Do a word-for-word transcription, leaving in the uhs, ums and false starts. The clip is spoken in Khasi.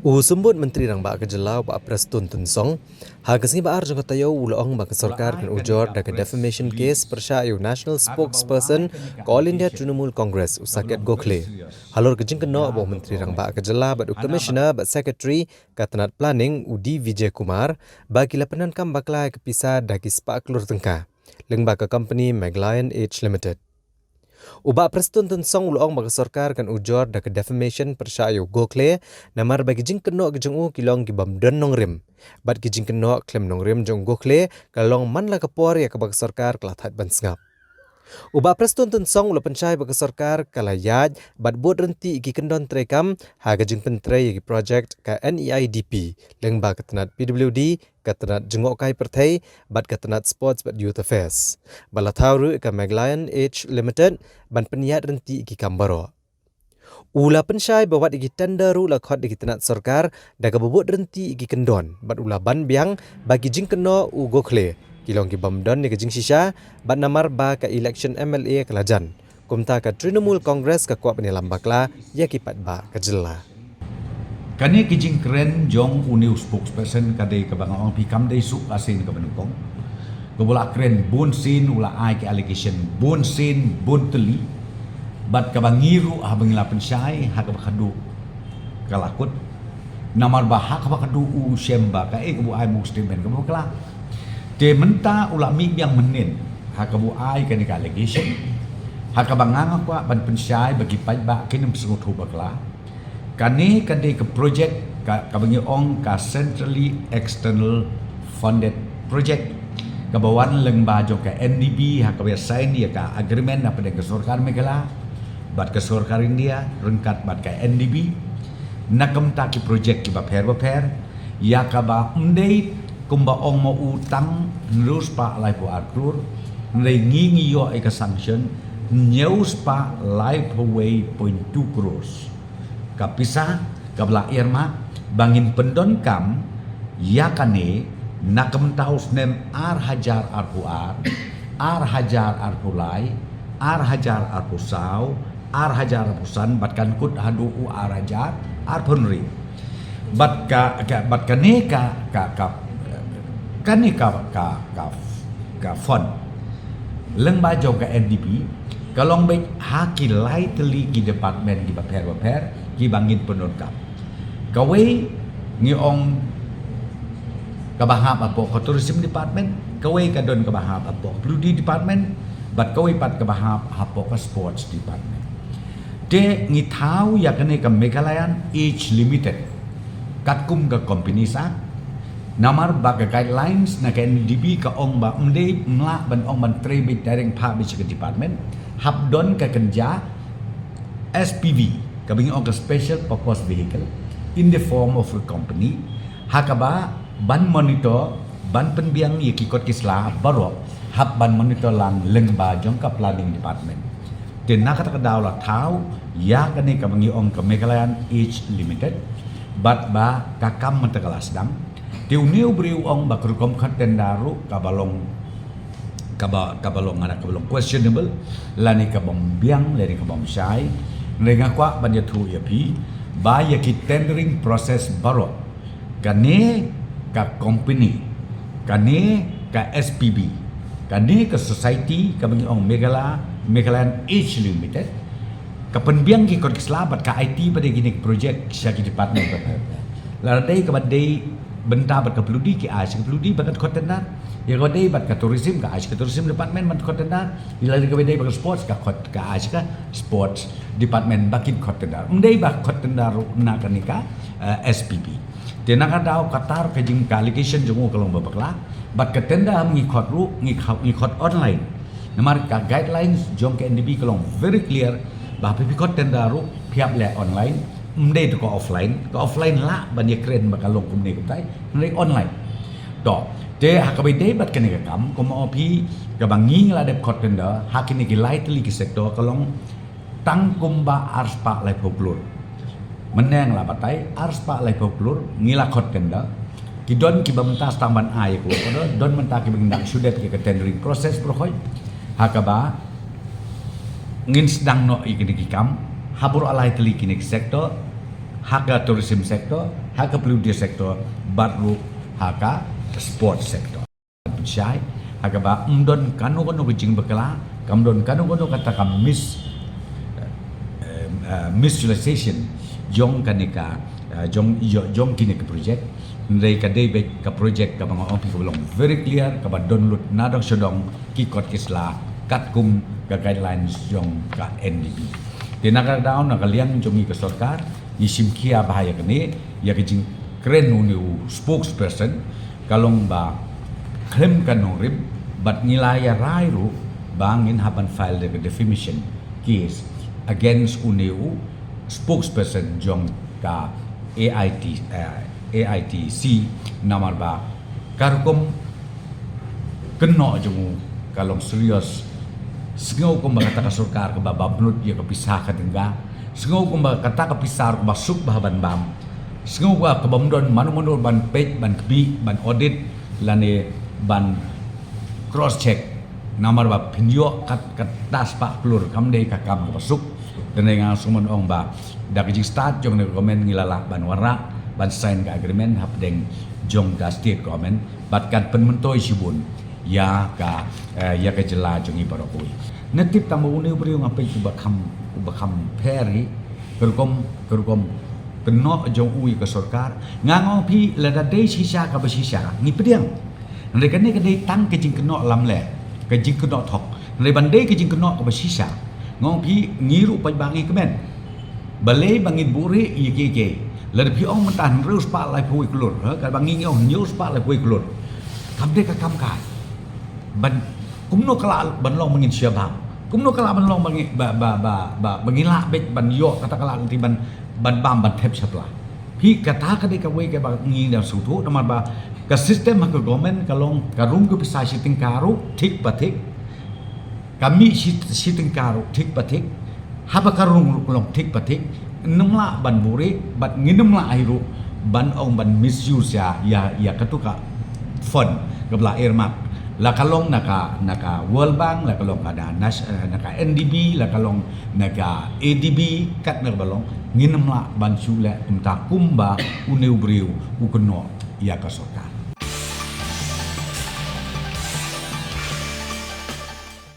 U Symbud Myntri Rangbah ka Jylla, Bah Prestone Tynsong, ha ka sngi ba ar jong ka taïew u la ong ba ka sorkar kan ujor da ka defamation case pyrshah ïa u National Spokesperson ka All India Trinamool Congress, u Saket Gokhale, halor ka jingkynnoh ba u Myntri Rangbah ka Jylla bad u Commissioner bad Secretary ka tnat Planning, u D Vijay Kumar, ba ki la pyndonkam bakla ïa ka pisa da ki spah klur tyngka lyngba ka company Megalayan Age Limited. U Bah Prestone Tynsong u la ong ba ka sorkar kan ujor da ka defamation pyrshah ïa u Gokhale, namar ba ki jingkynnoh ki jong u ki long ki bym don nongrim. Bad ki jingkynnoh khlem nongrim jong u Gokhale ka long man la ka por ïa kaba ka sorkar ka la thait ban sngap. U Bah Prestone Tynsong u la pynshai ba ka sorkar ka la ïaid bad bud ryntih ïa ki kyndon treikam ha ka jingpyntrei ïa ki projek ka N E I D P, lyngba ka tnat P W D, ka tnat jngohkai pyrthei bad ka tnat Sports bad Youth Affairs. Bad la thaw ruh ïa ka Megalayan Age Limited ban pynïaid ryntih ïa ki kam baroh. U la pynshai ba wat ïa ki tender ruh la khot da ki tnat sorkar da kaba bud ryntih ïa ki kyndon, bad u la ban biang ba ki jingkynnoh u Gokhale ki long ki bym don ïa ka jingshisha, bad namar ba ka election M L A ka la jan, kumta ka Trinamool Congress ka kwah ban ïalam bakla ïa ki paidbah ka jylla. Kane ka jingkren jong une u spokesperson ka dei kaba nga ong phi kam dei suk asin kaba nyngkong. Kaba u la kren bun sien, u la ai ki allegation bun sien, bun tylli. Bad kaba ngi ruh haba ngi la pynshai ha kaba khadduh ka la kut. Namar ba ha kaba khadduh u shem ba kaei kaba u ai ma u statement kaba bakla. Te mynta u la mih biang mynnin ha kaba u ai kane ka allegation. Ha kaba nga nga kwah ban pynshai ba ki paidbah kin ym sngewthuh bakla. Kane ka dei ka projek ka, kaba ngi ong ka Centrally External Funded Project, kaba wan lyngba jong ka N D B ha kaba ïa sign ïa ka agreement hapdeng ka sorkar Meghalaya bad ka sorkar India ryngkat bad ka N D B. Na ka bynta ki projek kiba pher bapher, ïa kaba ym dei kumba ong ma u tang hynriew spah laiphew ar klur, hynrei ngi ngi ïoh ïa ka sanction hynñiew spah laiphew wei point two crores. Ka pisa kaba la earmark ba ngin pyndonkam ïa kane na ka bynta u snem ar hajar arphew ar, ar hajar arphew lai, ar hajar arphew saw, ar hajar arphew san bad kan kut haduh u ar hajar arphew hynriew. Bad ka, ka bad kane ka, ka, ka kane ka, ka, ka, ka fund lyngba jong ka N D B ka long beit ha ki lai tylli ki department kiba pher bapher kiba ngin pyndonkam. Kawei ngi ong kaba hap hapoh ka Tourism Department, kawei ka don kaba hap hapoh ka P W D Department, bad kawei pat kaba hap hapoh ka Sports Department. Te ngi thaw ïa kane ka Meghalayan Age Limited katkum ka Companies Act. Namar ba ka guidelines na ka N D B ka ong ba ym dei, ym lah ban ong ban trei beit direct phah beit sha ka department. Hap don ka kynja S P V, kaba ngi ong ka Special Purpose Vehicle in the form of a company, ha kaba ban monitor, ban pynbiang ïa ki kot ki sla baroh, hap ban monitor lang lyngba jong ka Planning Department. Te na kata ka daw la thaw ïa kane kaba ngi ong ka Meghalayan Age Limited bad ba ka kam mynta ka la sdang. Te une u briew u ong ba ka rukom khot tender ruh kaba long, kaba, kaba long, nga ong kaba long questionable, lane ka bym biang lane ka bym shai. Hynrei nga kwah ban ïathuh ïa phi ba ïa ki tendering process baroh, kane ka company, kane ka S P V, kane ka society kaba ngi ong Meghala-, Meghalayan Age Limited, ka pynbiang ki kot ki sla bad ka aiti pat ïa kine ki projek sha ki department pat. Lada dei kaba dei bynta bad ka P W D ki ai sha ka P W D ban khot tender. Ïa kaba dei bad ka Tourism ka ai sha ka Tourism Department ban khot tender. Ïa lada kaba dei bad ka Sports ka khot, ka ai sha ka Sports Department ba kin khot tender. Ym dei ba khot tender ruh na kane ka, eh, S P V. Te na ka daw kata ka jing, ka allegation jong u ka long ba bakla. Bad ka tender haba ngi khot ruh, ngi kha-, ngi khot online. Namar ka guidelines jong ka N D B ka long very clear ba haba phi khot tender ruh phi hap leh online, ym dei te ka offline. Ka offline lah ban ïakren ba ka long kumne kumtai, hynrei online. To, te ha kaba ïadei bad kane ka kam, kumba ong phi, kaba ngi la dep khot tender ha kine ki lai tylli ki sector ka long tang kumba ar spah laiphew klur. Mynne nga la batai, ar spah laiphew klur ngi la khot tender. Ki don kiba mynta sdang ban ai ïa ka work order, don mynta kiba ngin dang shu dep ïa ka tendering process baroh khoit. Ha kaba ngin sdang noh ïa kine ki kam ha baroh lai tylli kine ki sector, ha ka tourism sector, ha ka P W D sector bad ruh ha ka sports sector. Pynshai ha kaba ym don kano kano ka jingbakla, kam don kano kano kata ka mis uh, uh, misutilization jong kane ka uh, jong jong kine ka project. Hynrei ka dei beit ka project kaba nga ong phi kaba long very clear, kaba don lut na dong sha dong, ki kot ki sla katkum ka guidelines jong ka N D B. Te na ka daw na ka liang jong ngi ka sorkar ngi shim khia bha ïa kane, ïa ka jingkren une u spokesperson, ka long ba khlem ka nongrim bad ngi la ïa rai ruh ba ngin hap ban file da ka defamation case against une u spokesperson jong ka A I T, uh, A I T C, namar ba ka rukom kynnoh jong u ka long serious. Sngew kumba kata ka sorkar kaba bam lut ïa ka pisa ka tengka, sngew kumba kata ka pisa kaba suk bha ban bam, sngew ba kaba ym don mano mano ban peit, ban kbit, ban audit lane ban cross check. Namar ba phin ïoh kat kata spah klur kam dei ka kam kaba suk. Te nga sngewbha ong ba da ka jingstad jong ne government ngi la lah ban wanrah ban sign ka agreement hapdeng jong ka state government bad kan pynmyntoi shibun ïa ka uh, ïa ka jylla jong ngi baroh kawei. Na tip tang ba une u briew nga peit uba kham uba kham pher hi, ka rukom ka rukom kynnoh jong u ïa ka sorkar. Nga ong phi lada dei shisha kaba shisha ngi pdiang. Hynrei kane ka dei tang ka jingkynnoh lamler, ka jingkynnoh thok. Hynrei ban dei ka jingkynnoh kaba shisha, nga ong phi ngi ruh pat ba ngi kmen. Balei ba ngin buhrieh ïa kiei kiei? Lada phi ong mynta hynriew spah laiphew klur, ha, kaba ngi ong hynriew spah laiphew klur, kam dei ka kam kai. Ban kumno ka lah ban long ba ngin shah bam? Kumno ka lah ban long ba ngi ba ba ba ba, ba ngi lah beit ban ïoh kata ka lah lynti ban ban bam ban thep shapla? Phi kata ka dei kawei kaba ngi dang sngewthuh namar ba ka system ha ka government ka long ka rung ka pisa shi tyngka ruh thik pa thik, ka mih shi shi tyngka ruh thik pa thik, haba ka rung ruh ka long thik pa thik. Ngim lah ban buhrieh bad ngim lah hi ruh ban ong ban misuse ïa ïa ïa katu ka fund kaba la earmark, la ka long na ka na ka World Bank, la ka long ka na na ka N D B, la ka long na ka A D B, kat na kaba long. Ngim lah ban shu leh kumta kumba une u briew u kynnoh ïa ka sorkar.